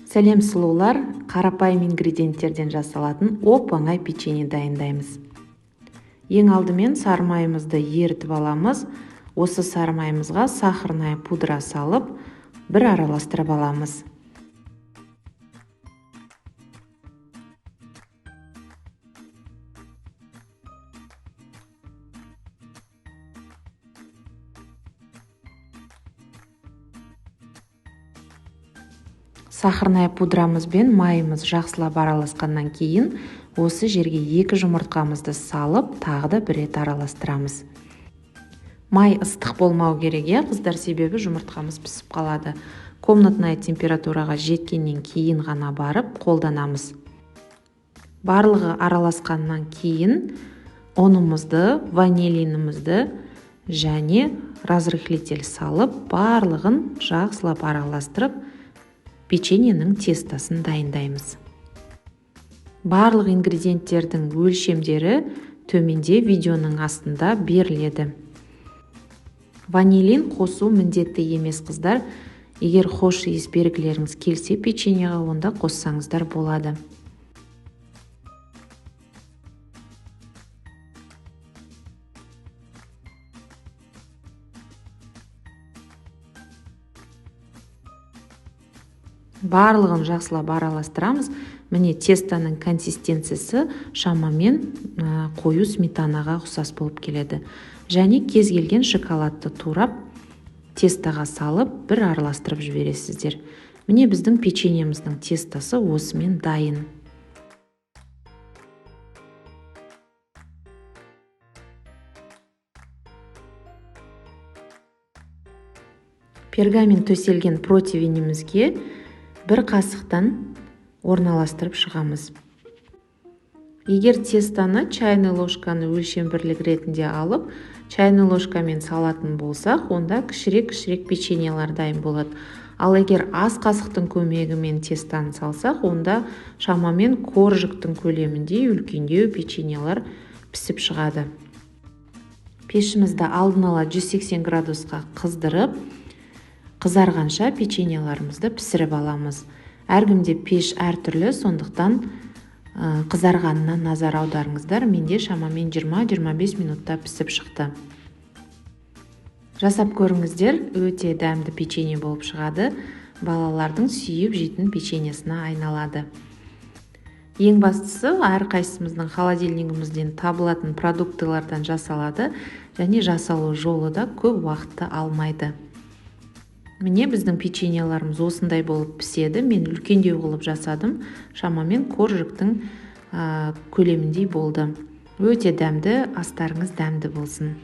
Сәлем, сұлулар! Қарапайым ингредиенттерден жасалатын оп-оңай печенье дайындаймыз. Ең алдымен сары майымызды ерітіп аламыз. Осы сары майымызға сахарная пудра салып, бір араластырып аламыз. Сахарная пудрамыз бен майымыз жақсылап араласқаннан кейін осы жерге 2 жұмыртқамызды салып, тағы да бір рет араластырамыз. Май ыстық болмау керек, иә, қыздар, себебі жұмыртқамыз пісіп қалады. Комнатная температураға жеткеннен кейін ғана барып қолданамыз. Барлығы араласқаннан кейін ұнымызды, ванилинімізді және разрыхлитель салып, барлығын жақсылап араластырып, печеньенің тестосын дайындаймыз. Барлық ингредиенттердің өлшемдері төменде видеоның астында беріледі. Ванилин қосу міндетті емес, қыздар. Егер хош иіс бергілеріңіз келсе печеньеға, онда қоссаңыздар болады. Барлығын жақсылап араластырамыз. Міне, тестоның консистенциясы шамамен қою сметанаға ұқсас болып келеді. Және кез келген шоколадты турап, тестоға салып, бір араластырып жібересіздер. Міне, біздің печеньеміздің тестосы осымен дайын. Пергамент төселген противенімізге бір қасықтан орналастырып шығамыз. Егер тестоны чайный ложканы өлшем бірлік ретінде алып, чайный ложкамен салатын болсақ, онда кішірек-кішірек печеньелар дайын болады. Ал егер ас қасықтың көмегімен тестоны салсақ, онда шамамен коржиктің көлеміндей үлкендеу печеньелар пісіп шығады. Пешімізді алдын ала 180 градусқа қыздырып, қызарғанша печеньеларымызды пісіріп аламыз. Әркімде пеш әртүрлі, сондықтан қызарғанына назар аударыңыздар. Менде шамамен жиырма-жиырма бес минутта пісіп шықты. Жасап көріңіздер, өте дәмді печенье болып шығады. Балалардың сүйіп жейтін печеньесіне айналады. Ең бастысы, әрқайсымыздың холодильнигімізден табылатын продуктылардан жасалады және жасалу жолы да көп уақытты алмайды. Міне, біздің печеньеларымыз осындай болып піседі. Мен үлкендеу қылып жасадым. Шамамен коржиктің көлеміндей болды. Өте дәмді, астарыңыз дәмді болсын.